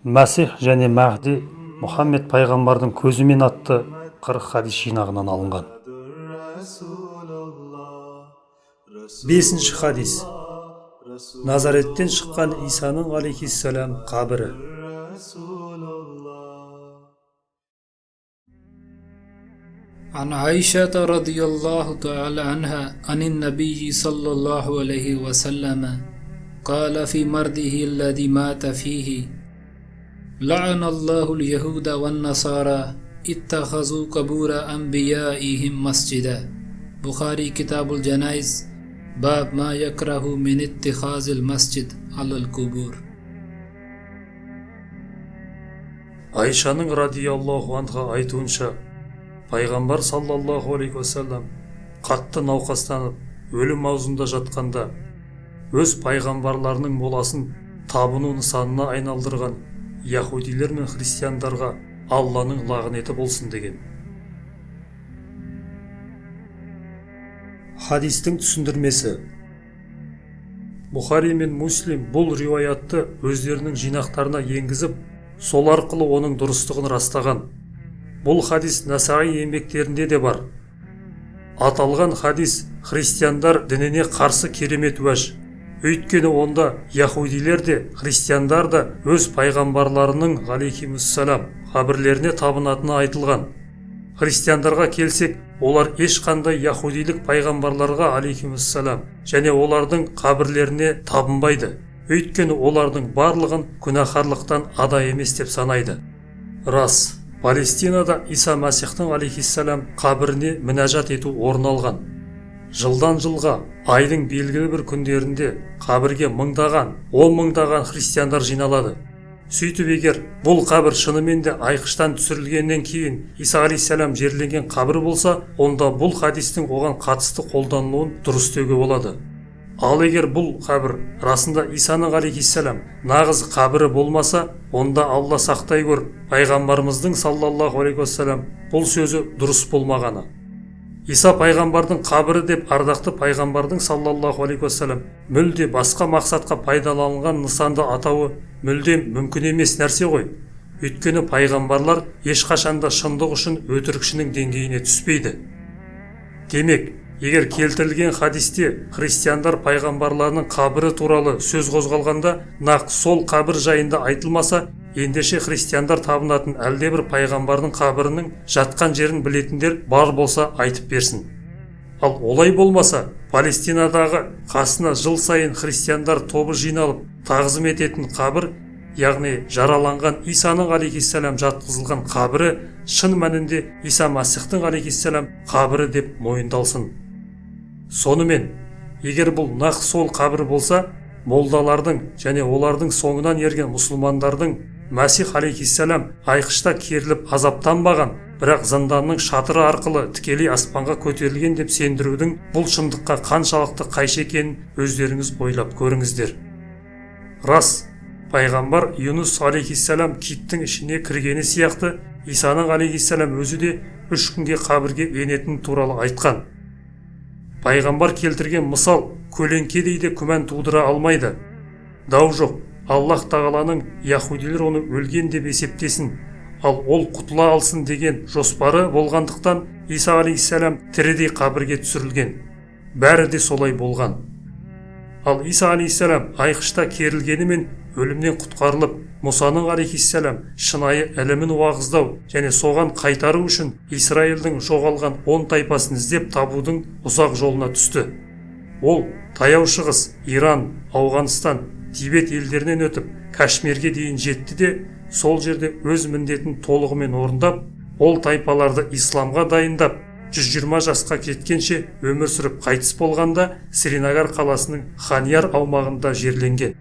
Мәсих және Мәһди Мұхаммед пайғамбардың көзімен атты 40 хадис жинағынан алынған. Бесінші хадис. Назареттен шыққан Исаның алейхиссалам қабірі. عن عائشة رضي الله تعالى عنها عن النبي صلى الله عليه وسلم قال في مرضه الذي مات فيه: لعن الله اليهود والنصارى اتخذوا قبور أنبيائهم مسجدا. بخاري كتاب الجنائز باب ما يكره من اتخاذ المسجد على القبور. Айшаның радиаллаху анха айтуынша, пайғамбар саллаллаху алейхи уассалам қатты науқастанып өлім аузында жатқанда өз пайғамбарларының моласын табыну нысанына айналдырған яхудилер мен христиандарға Алланың лағнеті болсын деген. Хадистің түсіндірмесі. Бұхари мен Муслим бұл риуаятты өздерінің жинақтарына енгізіп, сол арқылы оның дұрыстығын растаған. Бұл хадис Насаи еңбектерінде де бар. Аталған хадис христиандар дініне қарсы керемет уәж. Өйткені онда яхудилер де, христиандар да өз пайғамбарларының алейхимуссалам қабірлеріне табынатыны айтылған. Христиандарға келсек, олар ешқандай яхудилік пайғамбарларға алейхимуссалам және олардың қабірлеріне табынбайды. Өйткені олардың барлығын күнәһарлықтан ада емес деп санайды. Рас, Палестинада Иса Мәсихтің алейхиссалам қабіріне мінәжат ету орын алған. Жылдан жылға айдың белгілі бір күндерінде қабірге мыңдаған, он мыңдаған христиандар жиналады. Сөйтіп, егер бұл қабір шынымен де айқыштан түсірілгеннен кейін Иса алейхиссалам жерленген қабір болса, онда бұл хадистің оған қатысты қолданылуын дұрыс деуге болады. Ал егер бұл қабір расында Исаның алейхиссалам нағыз қабірі болмаса, онда Алла сақтай көр, пайғамбарымыздың саллаллаху алейхи уассалам бұл сөзі дұрыс болмағаны. Иса пайғамбардың қабірі деп ардақты пайғамбардың саллаллаху алейхи уассалам мүлде басқа мақсатқа пайдаланылған нысанды атауы мүлдем мүмкін емес нәрсе ғой. Өйткені пайғамбарлар ешқашанда шындық үшін өтірікшінің деңгейіне түспейді. Демек, егер келтірілген хадисте христиандар пайғамбарларының қабірі туралы сөз қозғалғанда, нақ сол қабір жайында айтылмаса, ендеше христиандар табынатын әлдебір пайғамбардың қабірінің жатқан жерін білетіндер бар болса айтып берсін. Ал олай болмаса, Палестинадағы қасына жыл сайын христиандар тобы жиналып тағзым ететін қабір, яғни жараланған Исаның алейхиссалам жатқызылған қабірі шын мәнінде Иса Мәсіхтің алейхиссалам қабірі деп мойындалсын. Сонымен, егер бұл нақ сол қабір болса, молдалардың және олардың соңынан ерген мұсылмандардың Мәсих алейхиссалам айқышта керіліп азаптанбаған, бірақ зынданның шатыры арқылы тікелей аспанға көтерілген деп сендірудің бұл шындыққа қаншалықты қайшы екенін өздеріңіз ойлап көріңіздер. Рас, пайғамбар Юнус алейхиссалам киттің ішіне кіргені сияқты, Исаның алейхиссалам өзі де 3 күнге қабірге енетіні туралы айтқан. Пайғамбар келтірген мысал көлеңкедей де күмән тудыра алмайды. Дау жоқ, Аллах тағаланың яхудилер оны өлген деп есептесін, ал ол құтыла алсын деген жоспары болғандықтан Иса алейхиссалам тірідей қабірге түсірілген. Бәрі де солай болған. Ал Иса алейхиссалам айқышта керілгенімен өлімнен құтқарылып, Мұсаның алейхиссалам шынайы ілімін уағыздау және соған қайтару үшін Израильдің жоғалған 10 тайпасын іздеп табудың ұзақ жолына түсті. Ол Таяу Шығыс, Иран, Ауғанстан, Тибет елдерінен өтіп, Кашмирге дейін жетті де, сол жерде өз міндетін толығымен орындап, ол тайпаларды исламға дайындап, 120 жасқа жеткенше өмір сүріп қайтыс болғанда Сринагар қаласының Ханьяр аумағында жерленген.